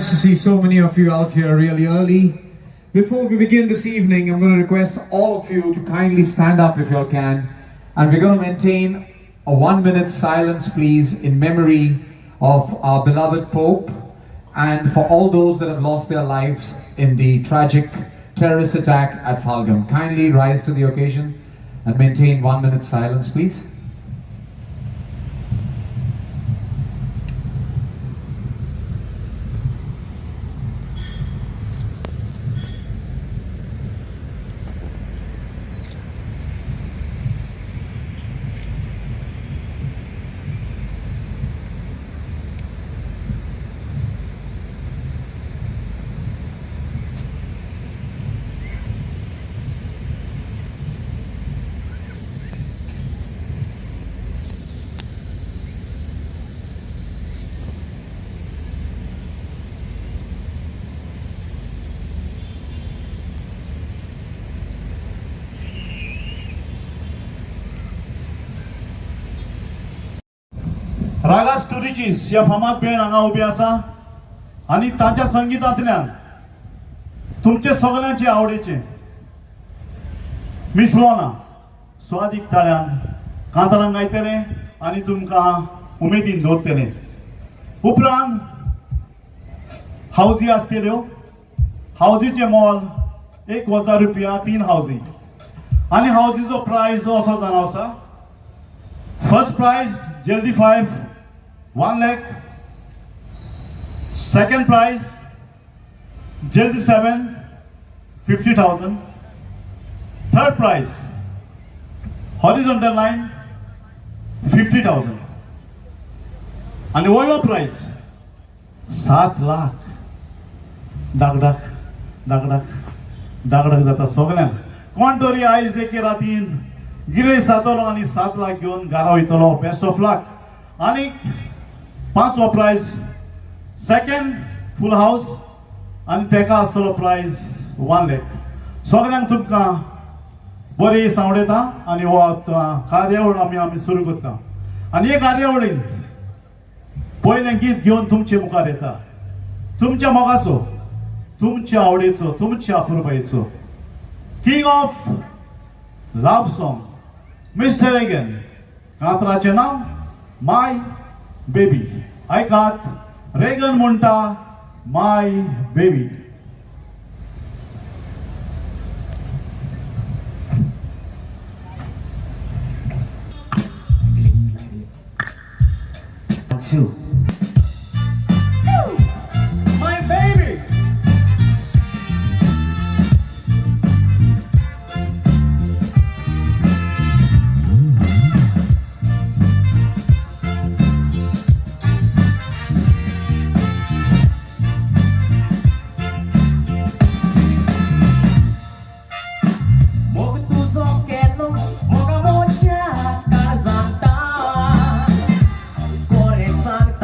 Nice to see so many of you out here really early. Before we begin this evening, I'm going to request all of you to kindly stand up if you all can. And we're going to maintain a 1 minute silence, please, in memory of our beloved Pope and for all those that have lost their lives in the tragic terrorist attack at Pahalgam. Kindly rise to the occasion and maintain 1 minute silence, please. Ragas two रिचीस ह्या फामाद band हांगा उबी आसा आनी तांच्या संगितांतल्यान तुमचे सगल्यांचे आवडीचे मिसलो ना स्वादीक ताळ्यान कांतारां गायतले आनी तुमकां उमेदीन दवरतले. उपरांत हावजी आसतल्यो. हावजीचें मोल 1000 रुपया, तीन हावजी. आनी हावजीचो प्रायज असो जावन आसा: फर्स्ट प्रायज जल्दी 5, 1 lakh. Second prize जल्दी 7, 50,000. Third prize horizontal line, 50,000. आनी व्हडलो प्रायज 7 लाख. डाक डाक डाक डाक डाक डाक जाता सगल्यांक. कोण तरी आयज एके रातीन गिरेस्त जातलो आनी 7 लाख घेवन घरा वयतलो. Best of luck. आनी पांचवो प्रायज सेकंड फूल हावस आनी तेका आसतलो प्रायज 1 लॅक. सगल्यांक तुमकां बरी सांवडेता आनी हो आतां कार्यावळ आमी सुरू करता. आनी हे कार्यावळींत पयलें गीत घेवन तुमचे मुखार येता तुमच्या मोगाचो, तुमच्या आवडीचो, तुमच्या अपुरबायेचो king of love song, Mister Reagan. कांतराचें नांव माय बेबी. आयकात, रेगन म्हणटा माय बेबी. Two. My baby. मोग तुजो केलो मोगा मोच्या काळजांत, कोरे सांगता.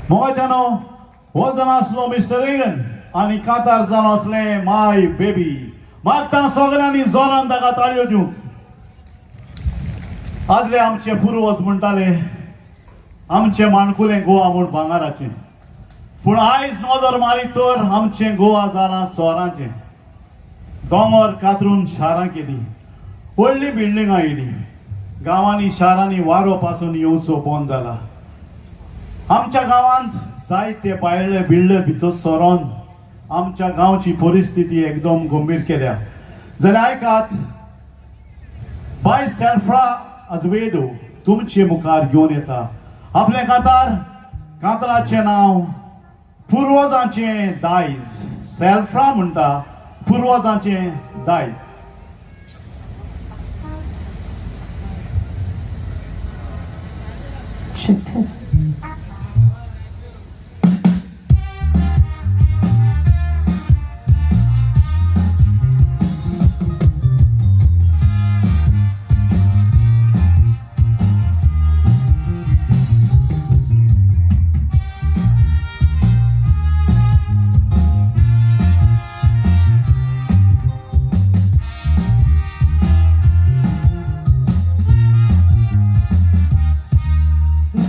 मोगाच्यानो, हो जावन आसलो मिस्टर रेगन आनी कातार जावन आसलें माय बेबी. मागता सगळ्यांनी जोरान ताका ताळयो दिवंक. आदले आमचे पुर्वज म्हणटाले आमचें माणकुलें गोवा म्हूण भांगराचें, पूण आयज नदर मारीत तर आमचें गोवा जालां चोरांचें. दोंगर कातरून शारां केली, व्हडलीं बिल्डिंगां येयलीं, गांवांनी शारांनी वारो पासून येवचो बंद जाला. आमच्या गांवांत जायते भायले बिल्डर भितर सरोन आमच्या गांवची परिस्थिती एकदम गंभीर केल्या. जाल्यार आयकात, बाय सेल्फ्रा अजवेदो तुमचे मुखार घेवन येता आपलें कातार. कातराचें नांव पुर्वजांचें दायज. सेल्फ्रा म्हणटा पुर्वजांचें दायज. Check test. So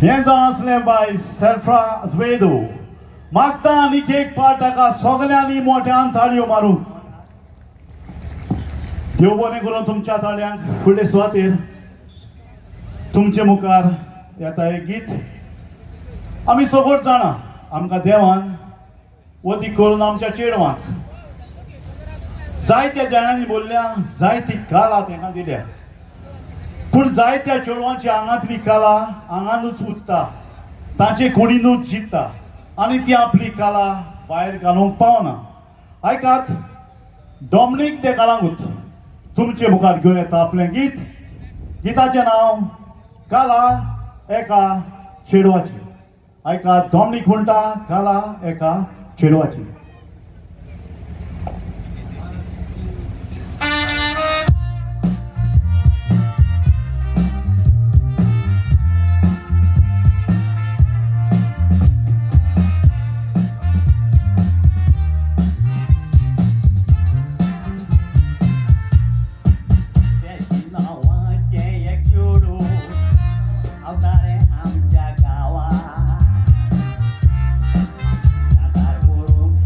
हें जावन आसलें बाय सेल्फ्रा अजवेदो. मागता आनीक एक पाट ताका सगल्यांनी मोठ्यान ताळयो मारूंक. देव बरें करूं तुमच्या ताळयांक. फुडले सुवातेर तुमचे मुखार येता एक गीत. आमी सगळीं जाणा आमकां देवान वदीक करून आमच्या चेडवांक जायत्या देणांनी बोल्ल्या, जायती कला तांकां दिल्या, पूण जायत्या चेडवांच्या आंगांतली कला आंगानूच उरता, तांचे कुडीनूच जित्ता आनी ती आपली कला भायर घालूंक पावना. आयकात, डॉमनीक दे कलांगूत तुमचे मुखार घेवन येता आपलें गीत. गिताचें नांव कला एका चेडवाची. आयकात, डॉमनीक म्हणटा कला एका चेडवाची. त्याची नावाचें एक चेडूं अवतारें आमच्या गांवांत. कांतार करूंक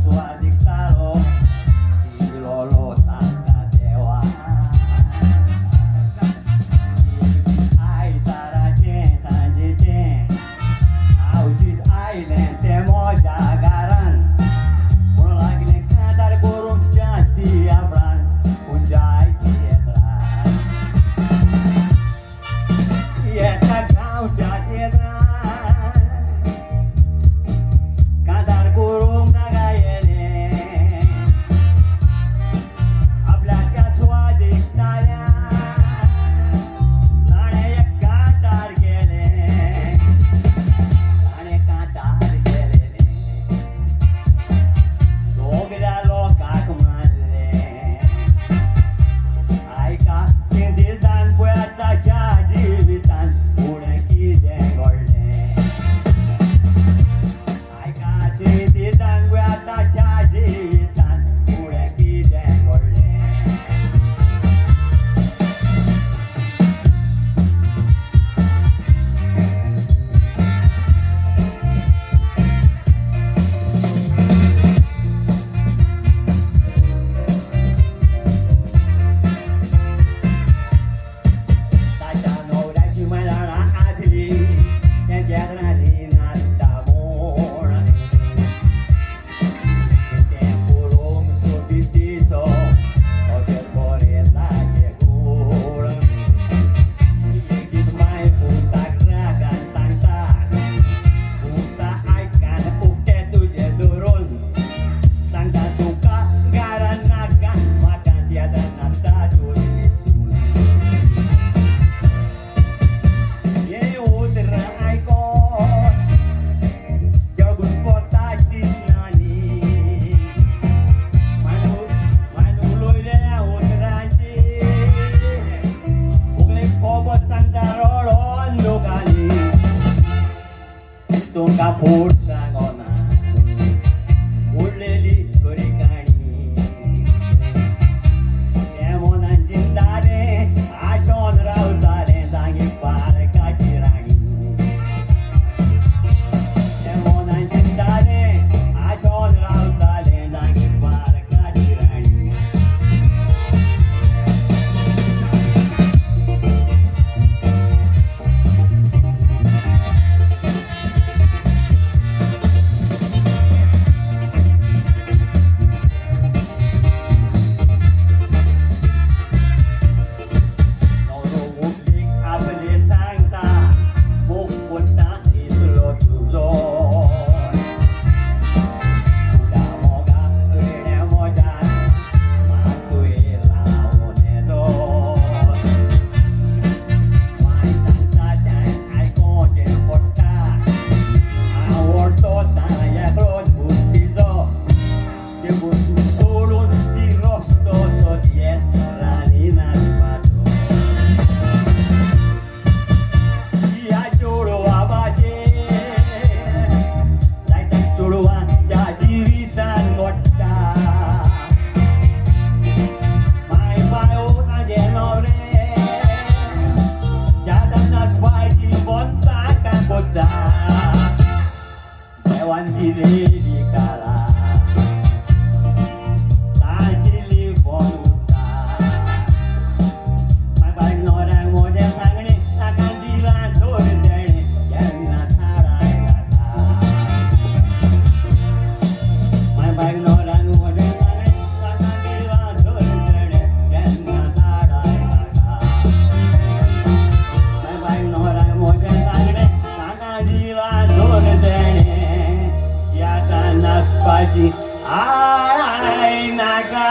वचपाची I नाका.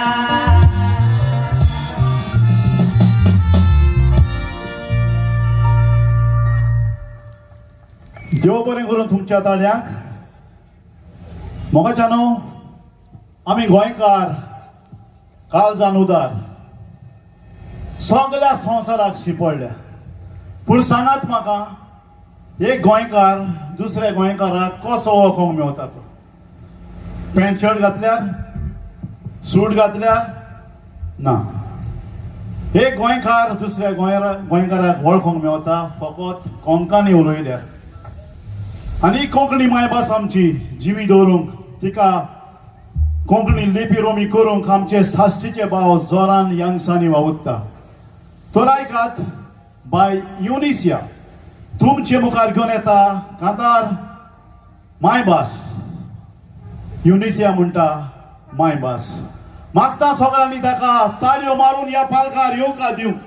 देव बरें करून तुमच्या ताळ्यांक. मोगाच्यानो, आमी गोंयकार काळजान उदार, सगळ्या संवसाराक शिंपडल्या. पूण सांगात म्हाका, एक गोंयकार दुसऱ्या गोंयकाराक कसो वळखोंक मेवता? तो पॅन्ट शर्ट घातल्यार, सूट घातल्यार ना. एक गोंयकार दुसऱ्या गोंयकाराक वळखोंक मेवता फकत कोंकणी उलयल्यार. आनी कोंकणी मायभास आमची जिवी दवरूंक, तिका कोंकणी लिपी रोमी करूंक आमचे साश्टीचे भाव जोरान यान्सांनी वावुरता. तर आयकात, बाय युनिसिया तुमचे मुखार घेवन येता कांतार मायभास. युनिसिया म्हणटा मायभास. मागता सगळ्यांनी ताका ताळयो मारून ह्या पालकार येवकार दिवंक.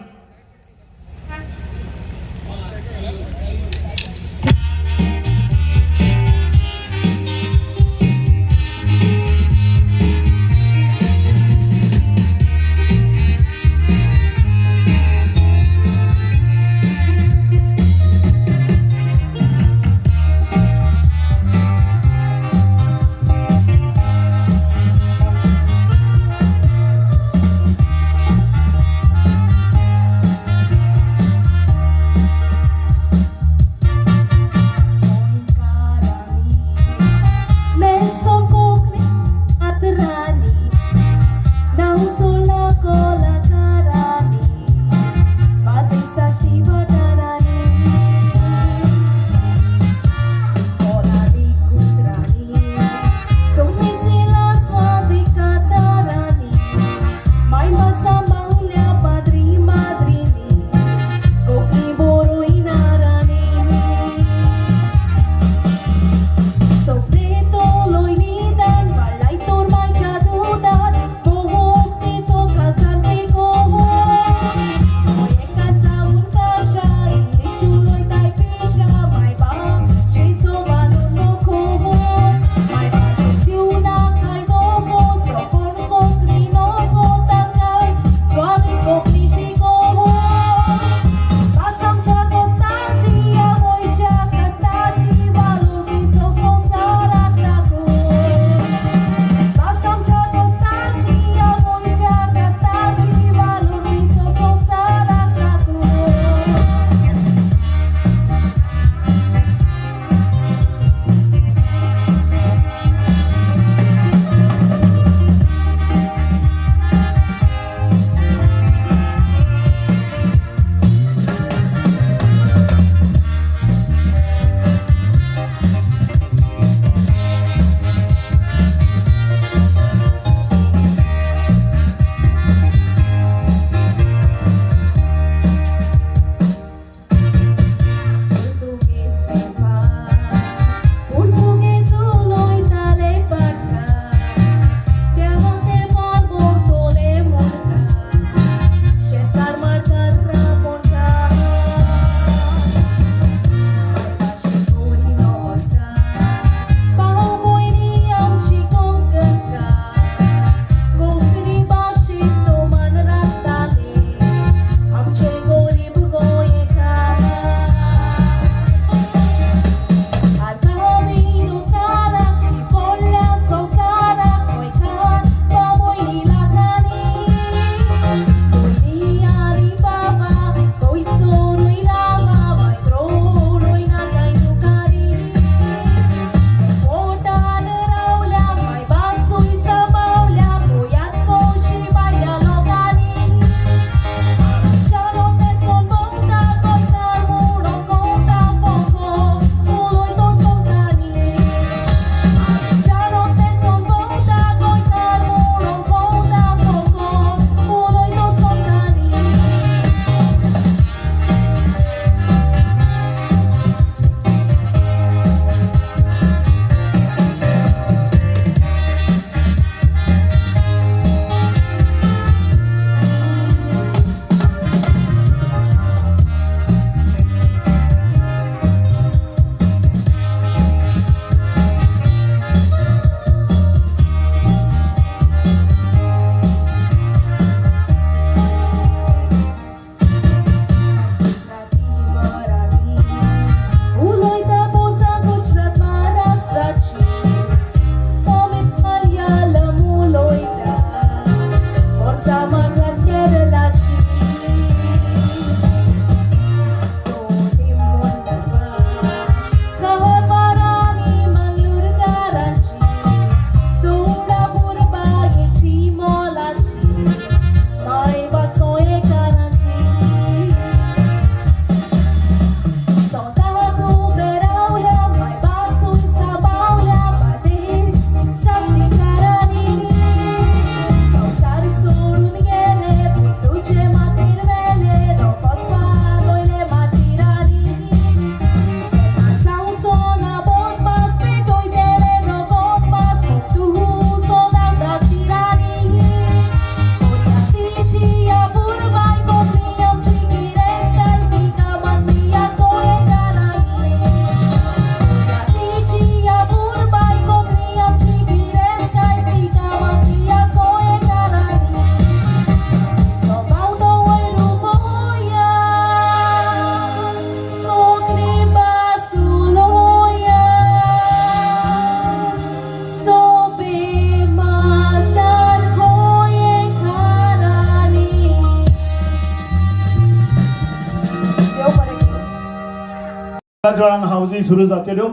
त्याच वेळान हावजी सुरू जातल्यो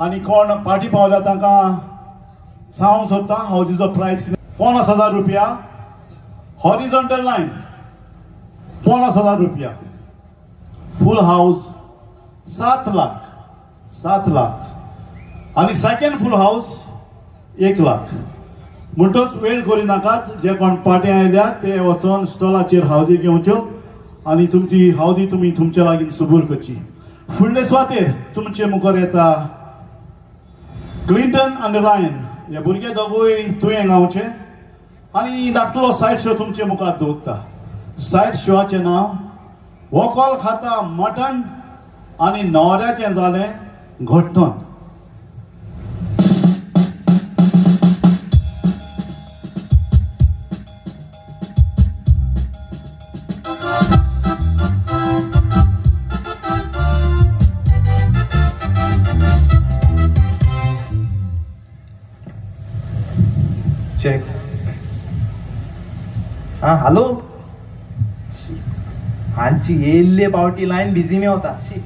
आनी कोण पाटी पावल्या तांकां सांगूंक सोदता हावजीचो प्रायस कितें. 50,000 रुपया हॉरिझॉन्टल लायन, 50,000 रुपया. फूल हावज 7 लाख, 7 लाख. आनी सेकंड फूल हावज 1 लाख. म्हणटच वेळ करिनाकात, जे कोण पाटे आयल्या ते वचोन स्टॉलाचेर हावजी घेवच्यो आनी तुमची हावजी तुमी तुमच्या लागीं सुबूर करची. फुडले सुवातेर तुमचे मुखार येता क्लिंटन आनी रायन. हे भुरगे दोगूय तुयें गांवचे आनी धाकटुलो सायड शो तुमचे मुखार दवरता. सायड शोआचें नांव वोकोल खाता मटन आनी न्हवऱ्याचें जालें घट्टण. चेक. हा हॅलो, हांची येयल्ले पावटी लायन बिजी मेवता. शी,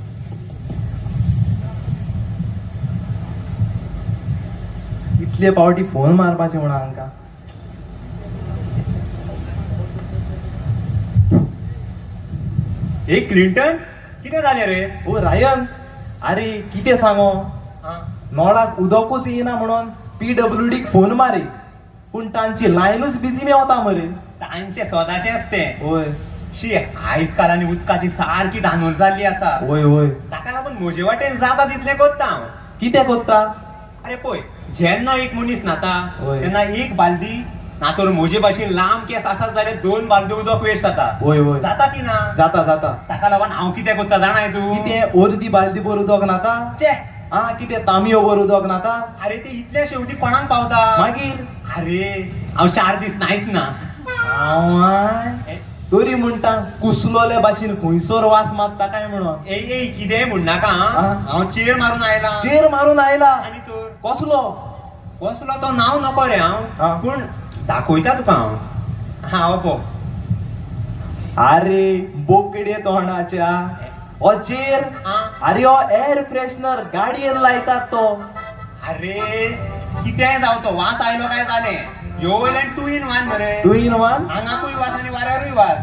इतले पावटी फोन मारपाचे म्हणून हांकां. हे क्लिंटन, कितें जालें रे? ओ रायन, अरे कितें सांगो, नळाक उदकूच येयना म्हणून पीडब्ल्यूडीक फोन मारी, पूण तांची लायनूच बिजी मेवता मरे. तांचे स्वताचेंच तें. वय. शी, आयज काल आनी उदकाची सारकी धानूर जाल्ली आसा. वय वय. ताका लागून म्हजे वाटेन जाता तितलें कोत्ता हांव. कितें कोत्ता? अरे पळय, जेन्ना एक मनीस न्हाता वय. तेन्ना एक बालदी ना तर म्हजे भाशेन लांब केस आसत जाल्यार 2 बालदी उदक वेस्ट जाता. वय वय. जाता की ना? जाता जाता. ताका लागून हांव कितें कोत्ता जाणाय तूं? कितें अर्दी बालदी भर उदक न्हाता? चे, आ कितें तांबयो भर उदक न्हाता? अरे ते इतले शेवटी कोणाक पावता? मागीर अरे हांव 4 दीस न्हायत ना. आवय, तरी म्हणटा कुसलोले भाशेन खंयसर वास मारता काय म्हणून. ए ए, कितेंय म्हणनाका. आ? हांव चेर मारून आयला. चेर मारून आयला? आनी तर कसलो? कसलो तो नांव नको रे हांव, पूण दाखयता तुका हांव. हांव पो. अरे बोकडे तोंडाच्या, हो चेर? अरे हो एअर फ्रेशनर गाडयेन लायतात तो. अरे कितेंय जावं, तो वास आयलो काय जालें. ह्यो वयल्यान 2 in 1 मरे. 2 in 1? हांगाकूय वास आनी वाऱ्यारूय वास.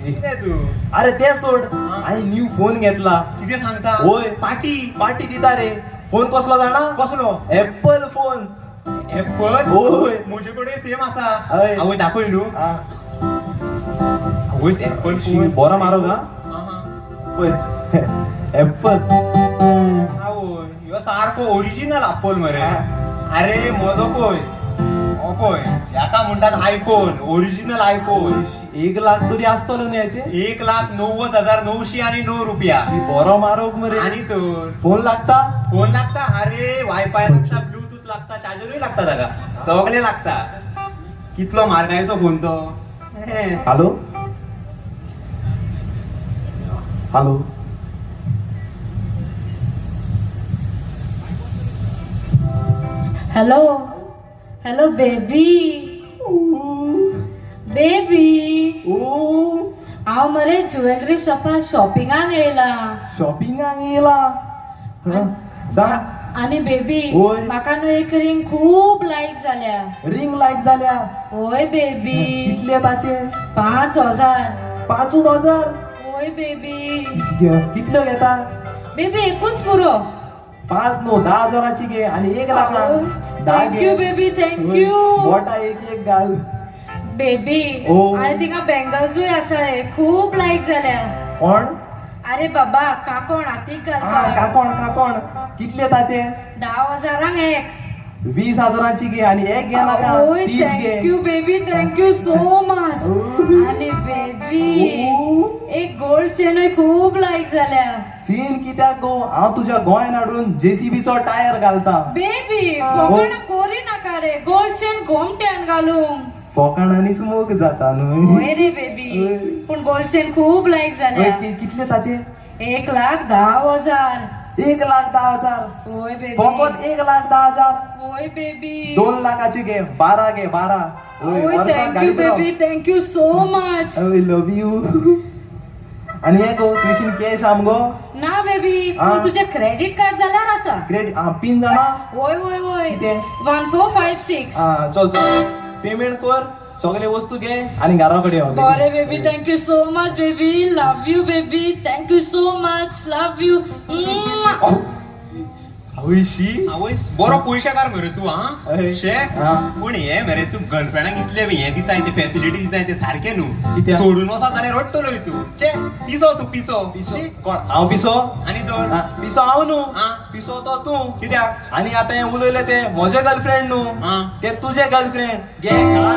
कितें तूं? अरे ते सोड, हांवें न्यू फोन घेतला. कितें सांगता? वय. पाटी पाटी दिता रे. फोन कसलो जाणा? कसलो? Apple phone. Apple? वय. म्हजे कडेन सेम आसा. हय. आवय दाखय न्हू. आवय, एप्पल फोन बरो मारो गा पळय एप्पल. आवय, ह्यो सारको ओरिजिनल एप्पल मरे. अरे म्हजो पळय, हो पळय, ह्याका म्हणटात आयफोन, ओरिजिनल आयफोन. 1 लाख तरी आसतलो न्ही हेचे? 1,90,909 रुपया. बरो मारोग मरे. आनी तर फोन लागता? फोन लागता. अरे वायफाय लागता, ब्लूटूथ लागता, चार्जरूय लागता, ताका सगळें लागता. कितलो म्हारगायेचो फोन तो. Hello hello, hello hello baby, baby. हांव मरे ज्वेलरी शॉपार शॉपिंगाक येयला. शॉपिंगाक येयला? सांग. आनी बेबी, वय. म्हाका न्हू एक रिंग खूब लायक जाल्या. रिंग लायक जाल्या? वय बेबी. कितले ताचे? 5,000. 5,000? वय बेबी. कितल्यो घेता? बेबी एकूच पुरो. 5 न्हू 10 हजाराची घे आनी 1 लाखाक 10 घे. Thank you baby, thank you. बोटा एक एक घाल. बेबी, आनी थिंगा बँगल्सूय आसा रे, खूब लायक जाल्या. कोण? अरे बाबा, काकोण हातीक घालपाक. काकोण काकोण. कितले ताचे? 10,000 एक. 20 हजाराची घे आनी एक घे नाका, 30 घे. Thank you baby, thank you so much. आनी बेबी, एक गोल्ड चेनूय खूब लायक जाल्या. चेन कित्याक गो, हांव तुज्या गोंयान हाडून जेसीबीचो टायर घालता. बेबी, फोकाणां कोरी नाका रे, गोल्ड चेन गोमट्यान घालूंक. फोकाणांनीच मोग जाता न्हय? हय रे बेबी, पूण गोल्ड चेन खूब लायक जाल्या. कितले ताचे? 1,10,000. 1,10,000? होय बेबी. फकत 1,10,000? होय बेबी. 2 लाखाचे घे, 12 घे, 12. होय, thank you baby, thank you so much. I love you. आनी हे गो तुयशीन कॅश आहा मगो? ना बेबी, आ. पूण तुजें क्रेडिट कार्ड जाल्यार आसा. क्रेडिट पिन जाणा? वय वय वय. कितें? 1456. आ चल चल, पेमेंट कर, सगळे वस्तू घे आनी घरा कडेन यो. बरें baby, thank you so much baby, love you baby, thank you so much, love you. आवयशी. आवय, बरो पयशेकार मरे तूं. हा. हय. शे. हा. पूण हे मरे, तूं गर्लफ्रेंडाक इतले बी हे दिताय, ते फॅसिलिटी दिताय, ते सारकें न्हू. कित्याक? सोडून वचत जाल्यार रडटलोय तूं. चे, पिसो तूं, पिसो. पिसो शी. कोण? हांव पिसो? आनी तर? आ, पिसो हांव न्हू. आ. पिसो तो तूं. कित्याक? आनी आतां हें उलयलें तें म्हजें गर्लफ्रेंड न्हू. आ. तें तुजें गर्लफ्रेंड घे खा.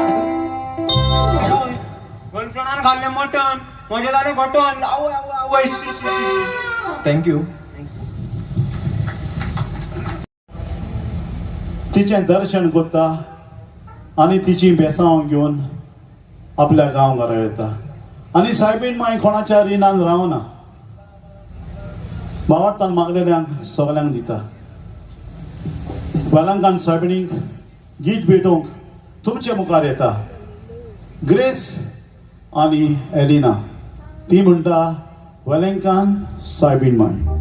गर्लफ्रेंडान घाल्लें मटन, म्हजें जालें घटन. आवय आवय आवय, शी, शी, शी. Thank you. तिचें दर्शन करता आनी तिची बेसांव घेवन आपल्या गांव घरा येता आनी सायबीण माय कोणाच्या रिणान रावना, भावार्थान मागलेल्यांक सगल्यांक दिता. वेलंकान सायबिणीक गीत भेटोवंक तुमचे मुखार येता ग्रेस आनी एलिना. ती म्हणटा वेलंकान सायबीण माय.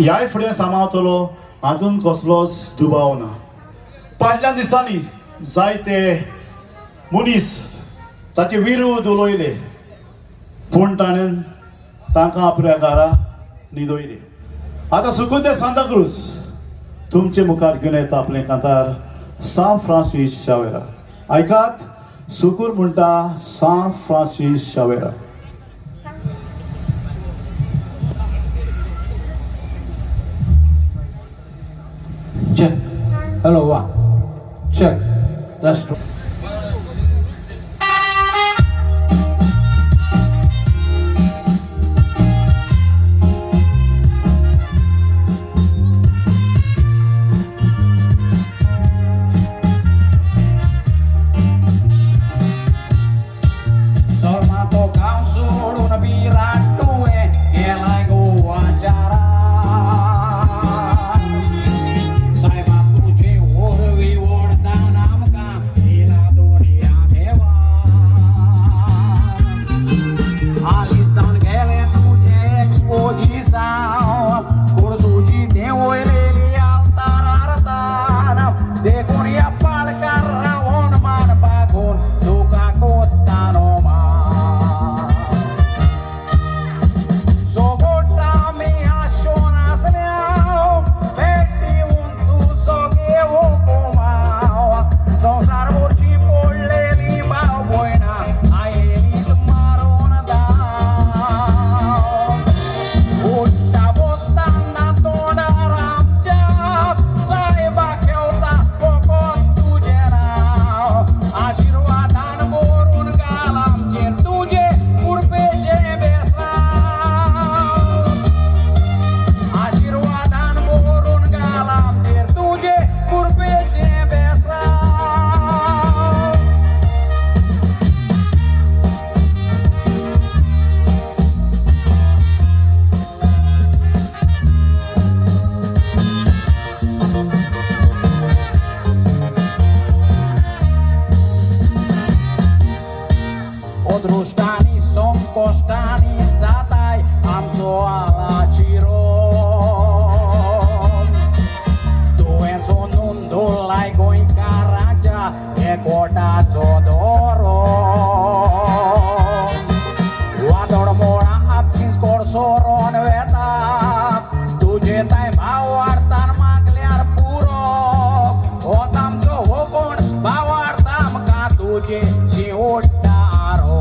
ह्याय फुडें सांबाळतलो हातूंत कसलोच दुबाव ना. फाटल्या दिसांनी जायते मनीस ताचे विरोध उलयले पूण ताणें तांकां आपल्या घरा न्हिदयले. आतां सुकुते सांताक्रूज तुमचे मुखार घेवन येता आपलें कांतार सांत फ्रांसीस शावेरा. आयकात, सुकूर म्हणटा सांत Francis Xavier. Check. Hello, one. Check. That's true. सोरमातो गांव सोडून बिराट तुवें गेलाय गोवा शारान. सायबा तुजे वरवीं वरदान आमकां दिला दुनिया देवान. हालीं जावन गेलें तुजें एक्सपोजिसांव पूण तुजी देंवयलेली आल्तार आरतान देखून ह्या पालकार रावोन मान बागोवन तुका कोत्तानो मान. सोगोटा mi आशोन आसल्याव भेट दिवन तुजो घेवो कुमाव. संवसार भरची पडलेली भाव भयणां आयलीत मारून धांव. उठ्ठा बसतना तोंडार आमच्या सायबा घेवता फकत तुजें नांव. आशिर्वादान भरून घाल आमचेर तुजे कृपेचें बेसांव. आशिर्वादान भरून घाल आमचेर तुजे कृपेचें बेसांव. अदृश्टांनी संकश्टांनी जाताय आमचो आलाशिरो. तुवें सोदून दवरलाय गोंयकारांच्या एकवटाचो दोरो. वादळ मोळां आपशींच कोडसोरोन वेता तुजे ताय भावार्तान मागल्यार पुरो. होच आमचो हो कोण भावार्थ आमकां तुजे शिवटारो.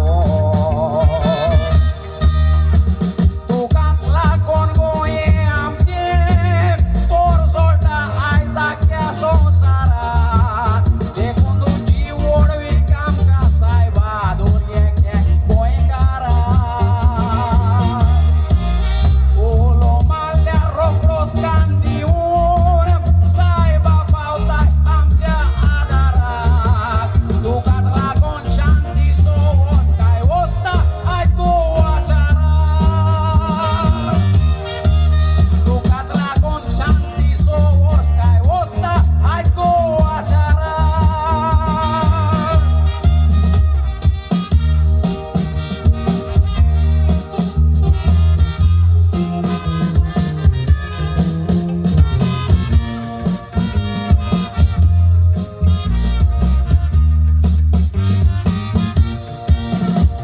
तुकाच लागून गोंयें आमचें पोरसोटा आयज आख्ख्या संवसारात. देखून तुजी व्हडवीक आमकां सायबा दर एक गोंयकाराक. उलो मारल्यार रोखडोच कान दिवन सायबा पावताय आमच्या आदाराक. तुकाच लागून शांती सोवस काय वसता आयज गोवा शाराक. तुकाच लागून शांती सोवस काय वसता आयज गोवा शाराक.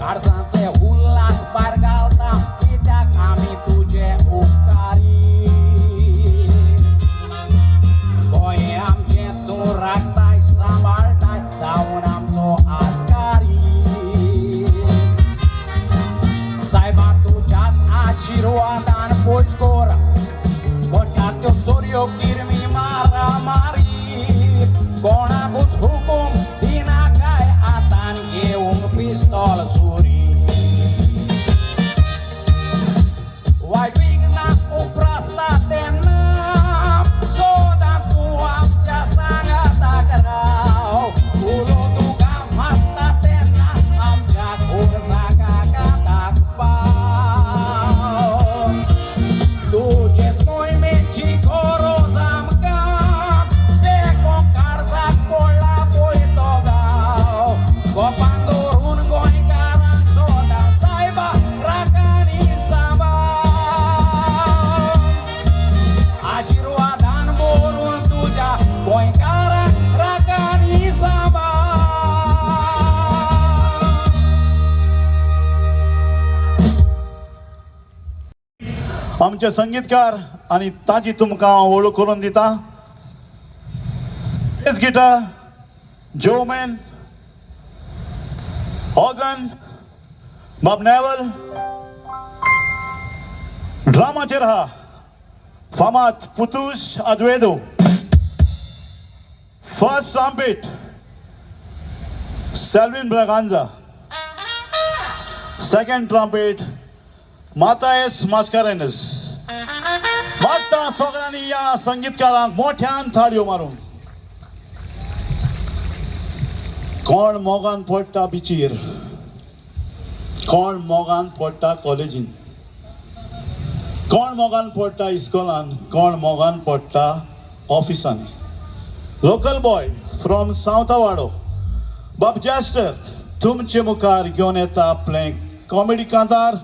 काळजांतले उल्हास भायर घालता कित्याक आमी तुजे उपकारी. गोंय आमचें तूं राखताय सांबाळटाय जावन आमचो आस्कारी. सायबा तुज्याच आशिर्वादान पयस कर घडटात त्यो चोरयो किरमी मारामारी. कोणाकूच हुकूम दिनाकाय आतां घेवंक पिस्तोल सुरी. आमचे संगीतकार आनी ताजी तुमकां वळख करून दिता. बेस गिटार जोमॅन, ऑर्गन बाब नॅवल, ड्रामाचेर हा फामाद पुतूश आजवेदो, first ट्राम्पेट Selvin Braganza, second trumpet Mathias Mascarenhas. मागता सगळ्यांनी या संगीतकारांक मोठ्यान थाळयो मारूंक. कोण मोगान पडटा बिचीर, कोण मोगान पडटा कॉलेजीन, कोण मोगान पडटा इस्कोलान, कोण मोगान पडटा ऑफिसांनी. लोकल बॉय फ्रॉम सावतावाडो बाब जेस्टर तुमचे मुखार घेवन येता आपलें कॉमेडी कांतार.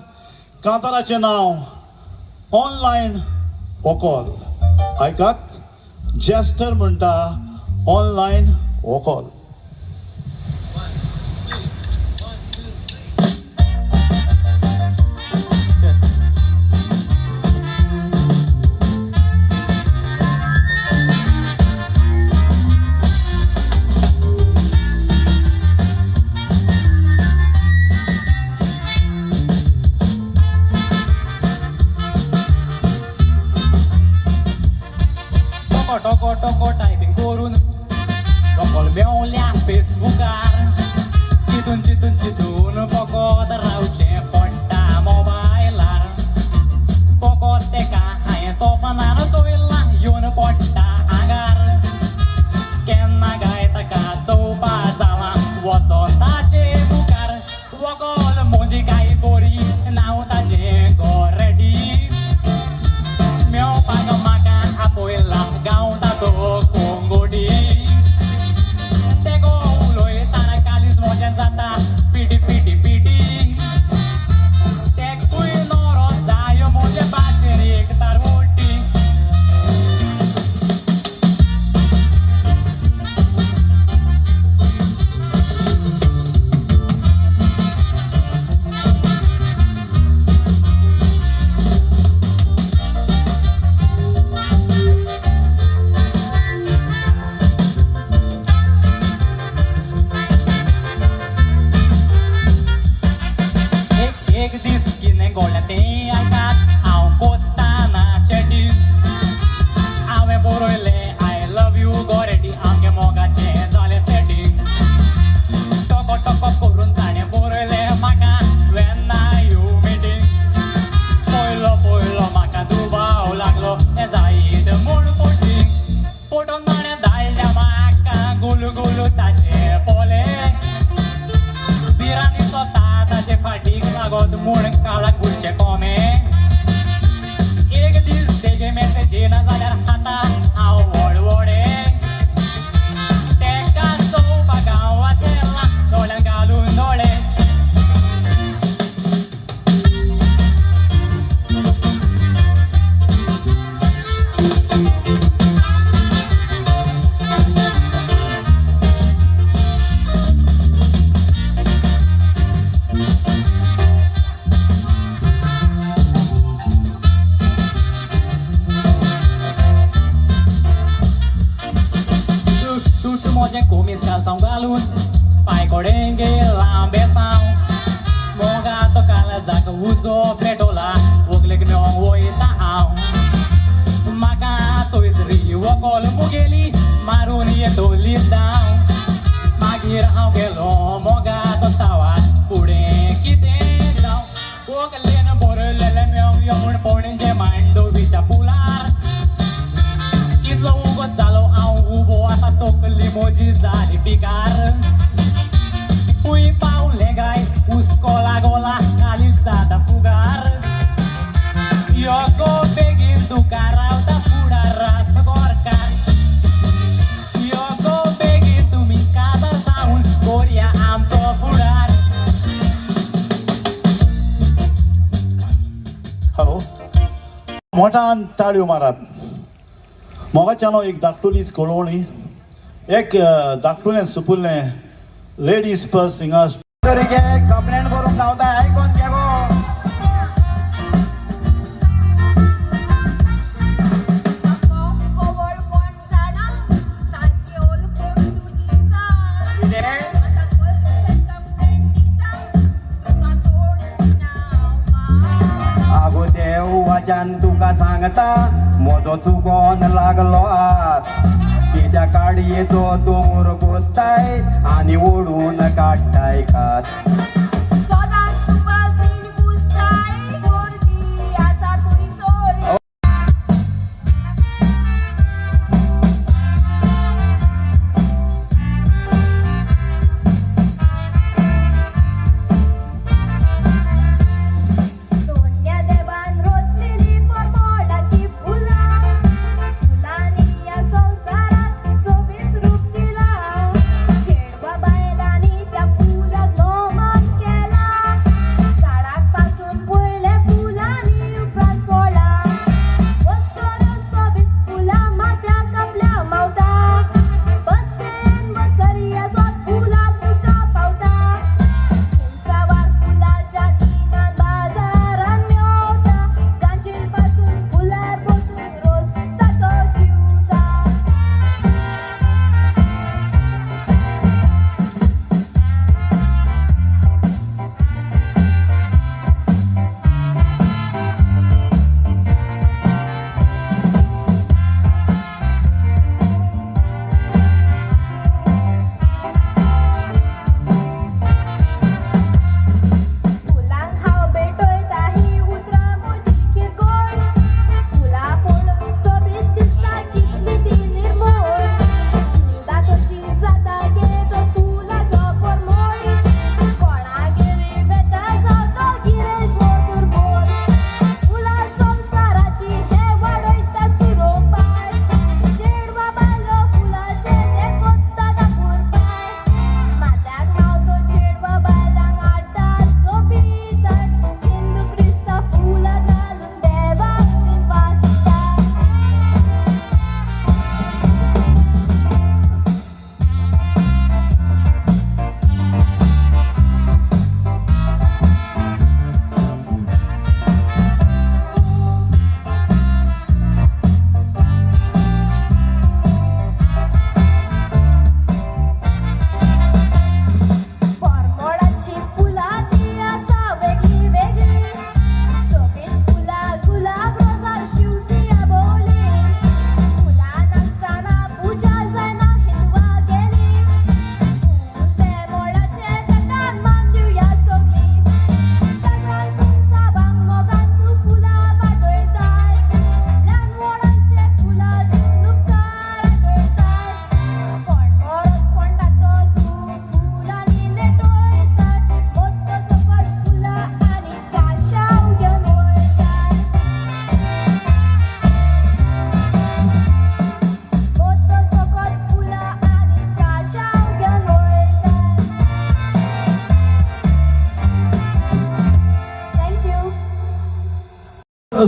कांताराचें नांव ऑनलायन वोकॉल. आयकात, जेस्टर म्हणटा ऑनलायन वोकॉल. टोको टोको टोको टायपींग करून व्हंकल मेवल्या फेसबुकार. चिंतून चिंतून चिंतून फकत रावचें पडटा मोबायलार. फकत तेका हांवें सपनान चोयलां येवन पडटा आंगार. केन्ना काय ताका चोवपा जालां वचोन ताचे मुखार. व्हंकल म्हजी काय बरी नांव ताचें गोरेटी. मेवपाक म्हाका आपयला गांव ताचो कोंगोटी. तेगो उलयतना कालीज म्हजें जाता पिटी पिटी पिटी. तेकूय नोरो जायो म्हजे भाशेन एक तारवटी. एक एक दीस कितें घोडलें तें आयकात हांव कोत्ता ना चॅटींग. हांवें बरयलें I love you गोरेटी, आमगे मोगाचें जालें सेटींग. टोको टोको करून ताणें बरयलें म्हाका वेन्ना you meeting. पयलो पयलो म्हाका दुबाव लागलो हें जायत म्हूण फोटींग. फोटोन ताणें धाडल्या म्हाका गुलू गुलू ताचे पोले. बिरांनी सोता ताचे फाटीक लागत म्हूण काळाक बुडचे कोमे. एक दीस तेगे मेसेज येना जाल्यार खाता हांव वडवडे. तेका चोवपाक हांव वाचेला दोळ्यान घालून दोळे. सूट सूट म्हजें कोमीस कालसांव घालून पांय कडेन गेलां बेसांव. मोगाचो काळजाक उजो पेटोला व्हंकलेक मेवोंक वयता हांव. म्हाका चोयत री व्हंकल मुगेली मारून येतली धांव. मागीर हांव गेलो मोगाचो सावाद फुडें कितें जावं. व्हंकलेन बरयलेलें मेवोंक यो म्हूण पणजे मांडवीच्या पुलार. कितलो उगत जालो हांव उबो आसा तकली म्हजी जाली पिकार. खंय पावलें काय हुस्को लागोला कालीज जाता फुगार. यो गो बेगीन तुका रावता फुडाराचो गोरकार. यो गो बेगीन तुमी काजार जावन कोरया आमचो फुडार. हॅलो, मोठ्यान ताळयो मारात. मोगाच्यानो एक धाकटुलीच कळवणी. एक धाकटुलें सुपुल्लें लेडीज पर्स सिंगर्स. कंप्लेंट करूंक धांवता, आयकोन घे गो. आगो देवाच्यान तुका सांगता म्हजो चुकोन लागलो हात कित्या काडयेचो दोंगर कोत्ताय आनी ओडून काडटाय कात.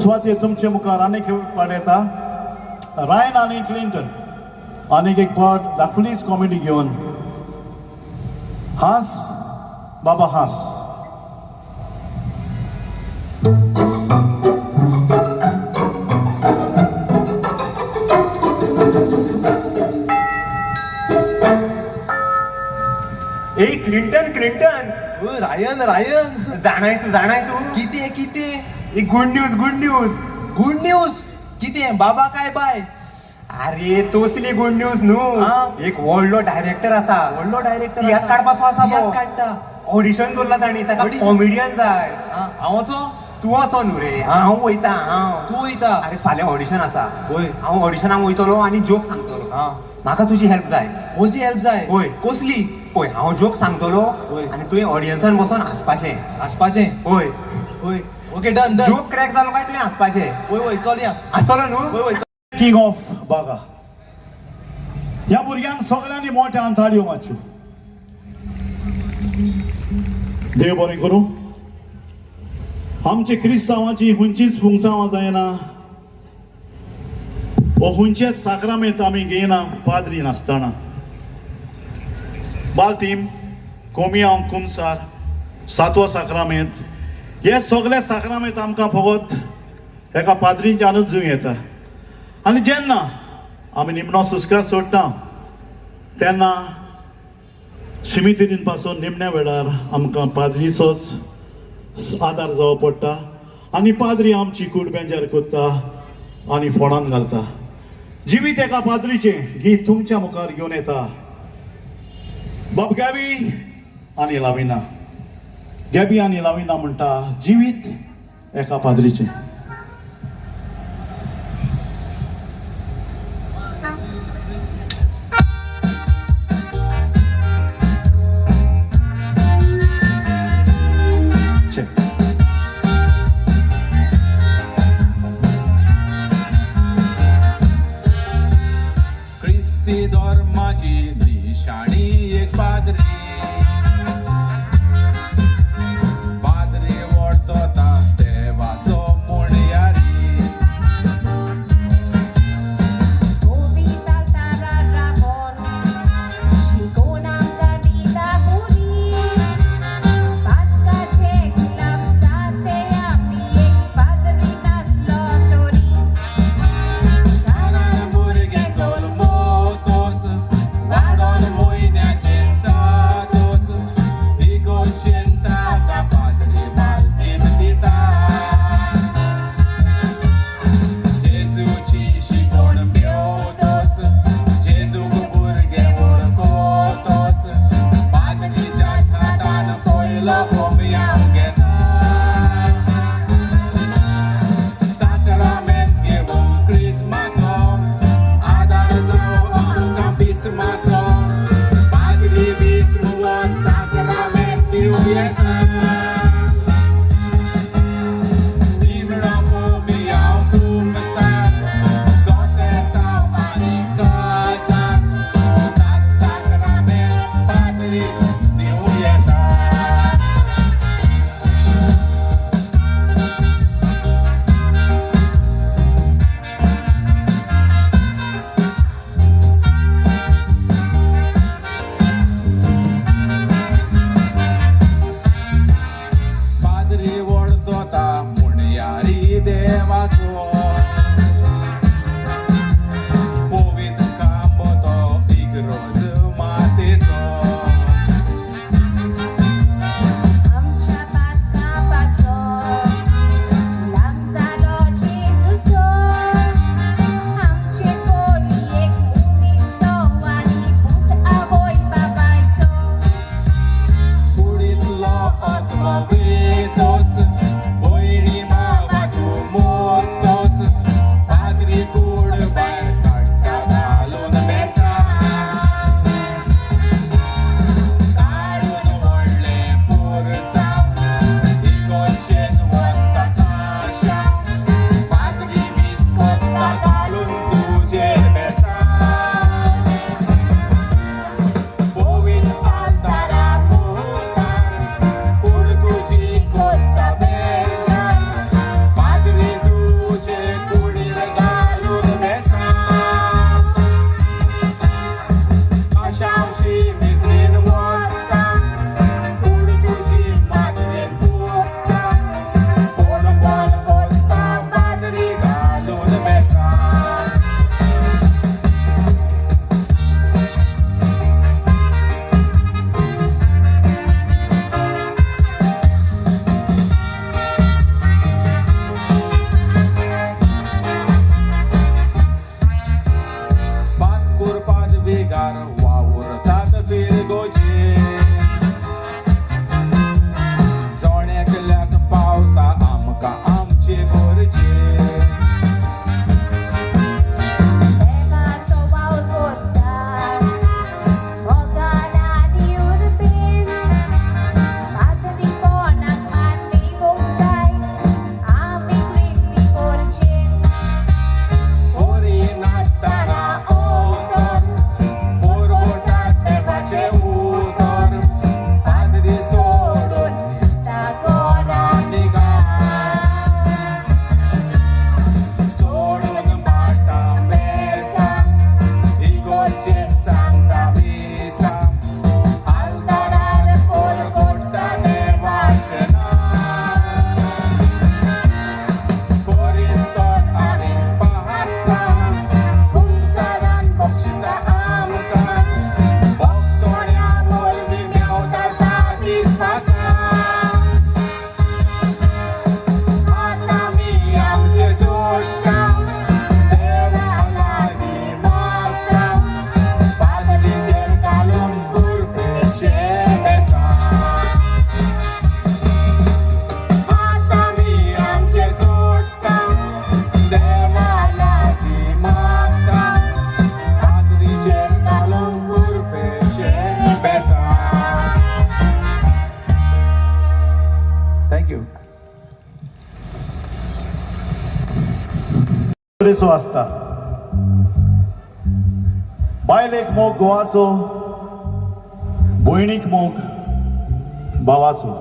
स्वाती तुमचे मुखार आनीक पाट येता रायन आनी क्लिंटन आनीक एक पाट धाकलीच कॉमेडी घेवन हांस बाबा हांस. ए क्लिंटन क्लिंटन रायन रायन जाणाय तू जाणाय तू कितें कितें? एक good news good news. Good news कितें बाबा काय बाय? अरे तसली गुड न्यूज न्हू, एक व्हडलो डायरेक्टर आसा. व्हडलो डायरेक्टर तियात्र काडपाचो आसा तो. काडटा. ऑडिशन दवरला ताणी, ताका कॉमेडियन जाय. हांव वचो? तूं वचो न्हू रे, हांव वयता. हांव तूं वयता? अरे फाल्यां ऑडिशन आसा. वय. हांव ऑडिशनाक वयतलो आनी जोक सांगतलो. म्हाका तुजी हेल्प जाय. म्हजी हेल्प जाय? वय. कसली? पळय हांव जोक सांगतलो आनी तुवें ऑडियन्सान बसून हांसपाचें. हांसपाचें? वय वय. Okay done done. Joke crack जालो काय तुवें हांसपाचें. वय वय चलया. हांसतलो न्हू? वय वय. किंग ऑफ बागा ह्या भुरग्यांक सगळ्यांनी मोठ्यान ताळयो मारच्यो. देव बरें करूं. आमचे क्रिस्तांवाची खंयचीच पुंगसांवां जायना वो खंयचेच साक्रामेंत आमी घेयना पाद्री नासतना. बालतीम कोमियांव कुमसार सातवो साक्रामेंत हे सगळे साक्रामेंत आमकां फकत एका पाद्रींच्यानूच जूं येता. आनी जेन्ना आमी निमणो सुस्कार सोडटा तेन्ना शिमितिरीन पासून निमण्या वेळार आमकां पाद्रीचोच आदार जावो पडटा आनी पाद्री आमची कूड बेंजार कोत्ता आनी फोणान घालता. जिवीत एका पाद्रीचें गीत तुमच्या मुखार घेवन येता बाब गॅबी आनी लाविना. गॅबी आनी लाविना म्हणटा जिवीत एका पाद्रीचें. Check. क्रिस्ती धर्माची निशाणी एक पाद्री, पाद्री वडतोता देवाचो. Thank you. तरेचो आसता. बायलेक मोग घोवाचो, भयणीक मोग भावाचो,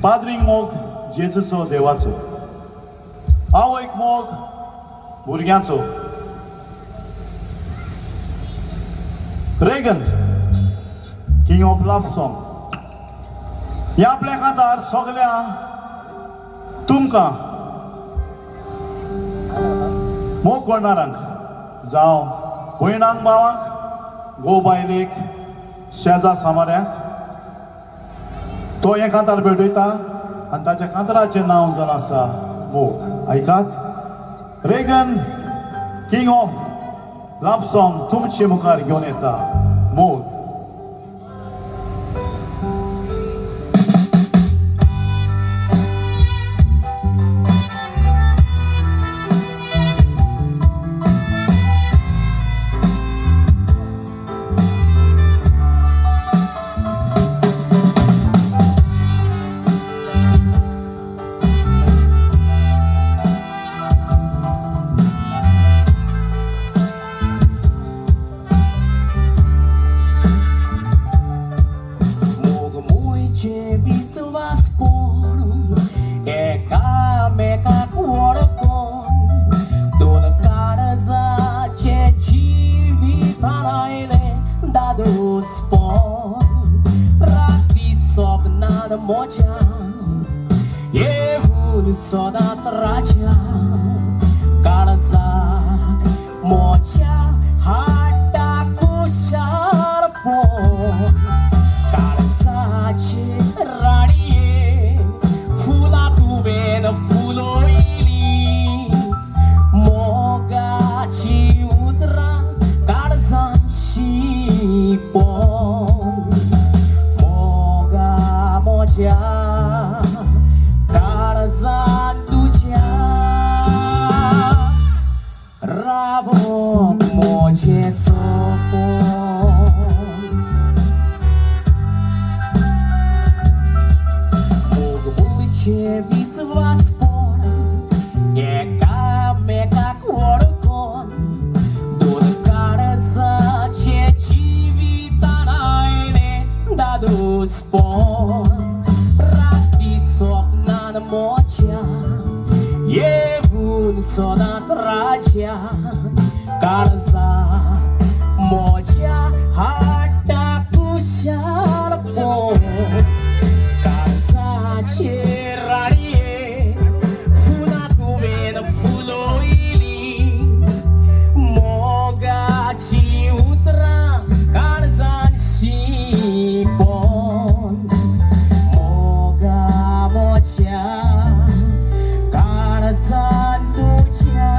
पाद्रीक मोग जेजूचो देवाचो, आवयक मोग भुरग्यांचो. Reagan king of love song ह्या आपल्या कांतार सगल्या तुमकां मोग करणारांक, जावं भयणांक, भावांक, घोव बायलेक, शेजा सामाऱ्यांक तो हें कांतार भेटयता आनी ताच्या कांताराचें नांव जावन आसा मोग. आयकात, Reagan king of love song तुमचे मुखार घेवन येता मोग. मोग मुळचें विस्वासपण एकामेकाक वळखून दोन काळजाचें जिवितान आयलें दादोसपण. राती सपनान म्हज्या येवन सदांच राजा काळजाक म्हज्या हाडटा खुशालपण. काळजाचे राडये फुलां तुवें फुलयली, मोगाची उतरां काळजान शिंपon. मोगा म्हज्या काळजान तुज्या रावप म्हजें सपन. मोग मुळचें विस्वासपण एकामेकाक वळखून दोन काळजाचें जिवितान आयलें दादोसपण. राती सपनान म्हज्या येवन सदांच राजा काळजाक म्हज्या हाडटा खुशालपण. काळजाचे राडये फुलां तुवें फुलयली, मोगाची उतरां काळजान शिंपon. मोगा म्हज्या काळजान तुज्या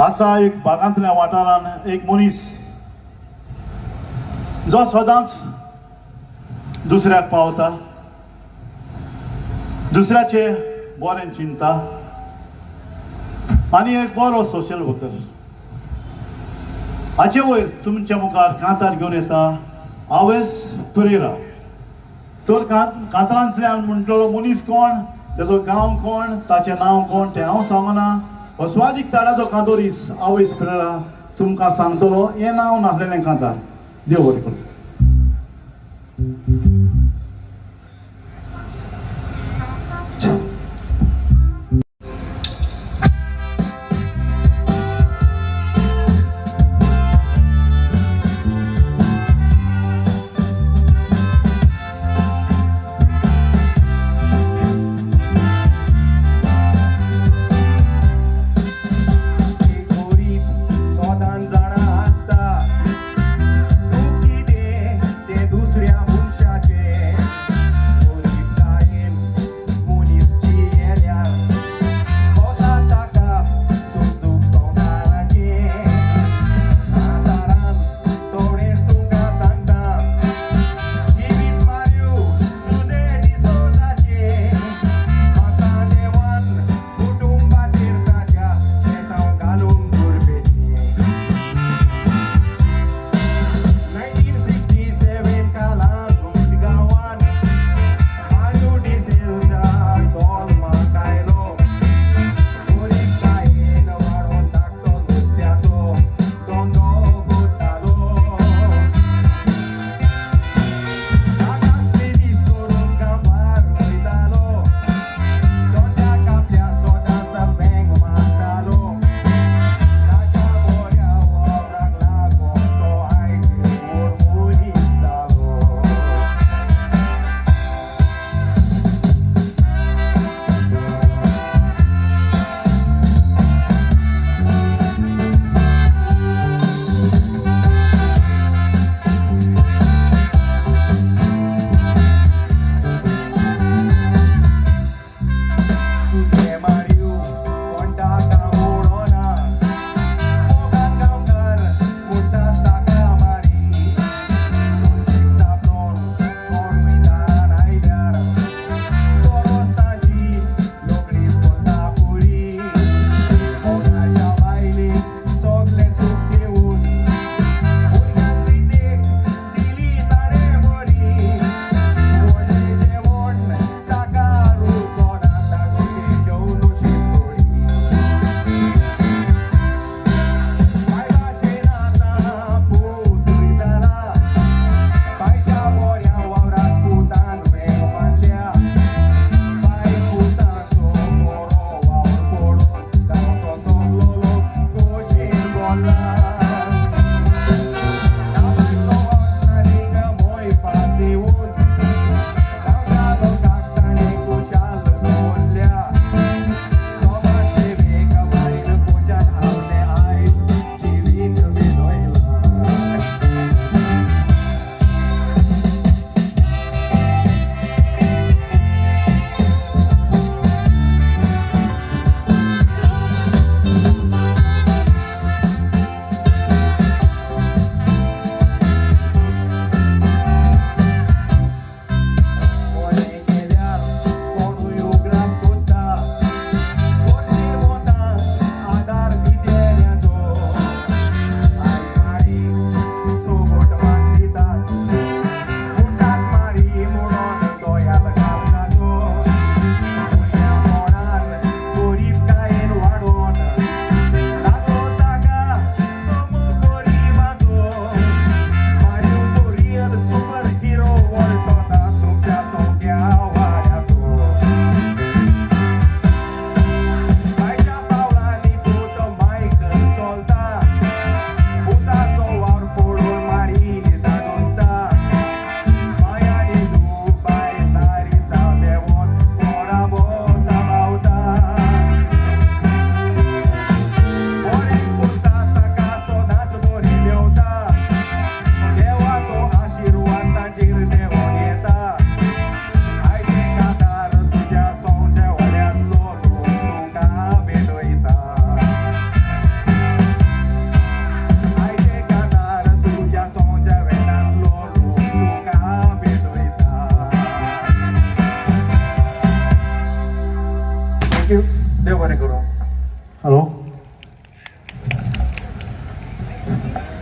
आसा एक बागांतल्या वाठारान एक मनीस जो सदांच दुसऱ्याक पावता, दुसऱ्याचे बरें चिंता आनी एक बरो सोशल वर्कर. हाचे वयर तुमच्या मुखार कांतार घेवन येता आवेस परेरा. तर कांतारांतल्यान म्हणटलो मनीस कोण, तेजो गांव कोण, ताचें नांव कोण तें हांव सांगना. हो स्वादीक ताडाचो कांतोरीस आवेस परेरा तुमकां सांगतलो हें नांव नासलेलें कांतार. देव बरें करूं. गोरी सोदान जाणा आसता तूं कितें Thank you, देव बरें करूं. हॅलो,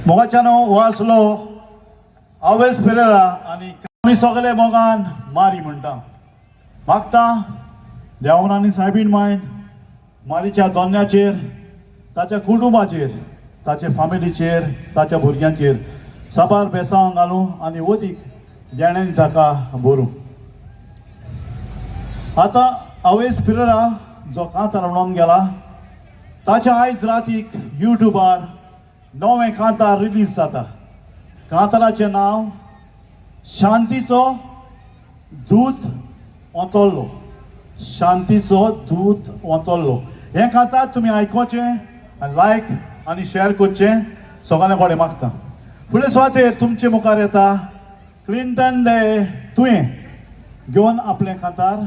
मोगाच्यानो, हो आसलो आवेस पेरेरा आनी आमी सगळे मोगान मारी म्हणटा. मागता देवान आनी सायबीण मायन मारीच्या दोन्याचेर, ताच्या कुटुंबाचेर, ताच्या फामिलीचेर, ताच्या भुरग्यांचेर साबार बेसांव घालूं आनी वदीक देण्यान ताका बरूं. आतां आवेस पिरेरा जो कांतार म्हणून गेला, ताच्या आयज रातीक युट्यूबार नवें कांतार रिलीज जाता. कांताराचें नांव शांतीचो दूत ओतोल्लो. शांतीचो दूत ओतोल्लो हें कांतार तुमी आयकोचें आनी लायक आनी शेअर करचें सगळ्यां कडेन मागता. फुडले सुवातेर तुमचे मुखार येता क्लिंटन दे तुवें घेवन आपलें कांतार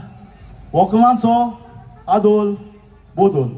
वकलांचो आदोल बोदोल.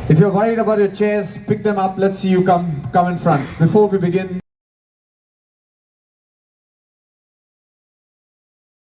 If you're worried about your chairs, pick them up. Let's see you come in front. Before we begin,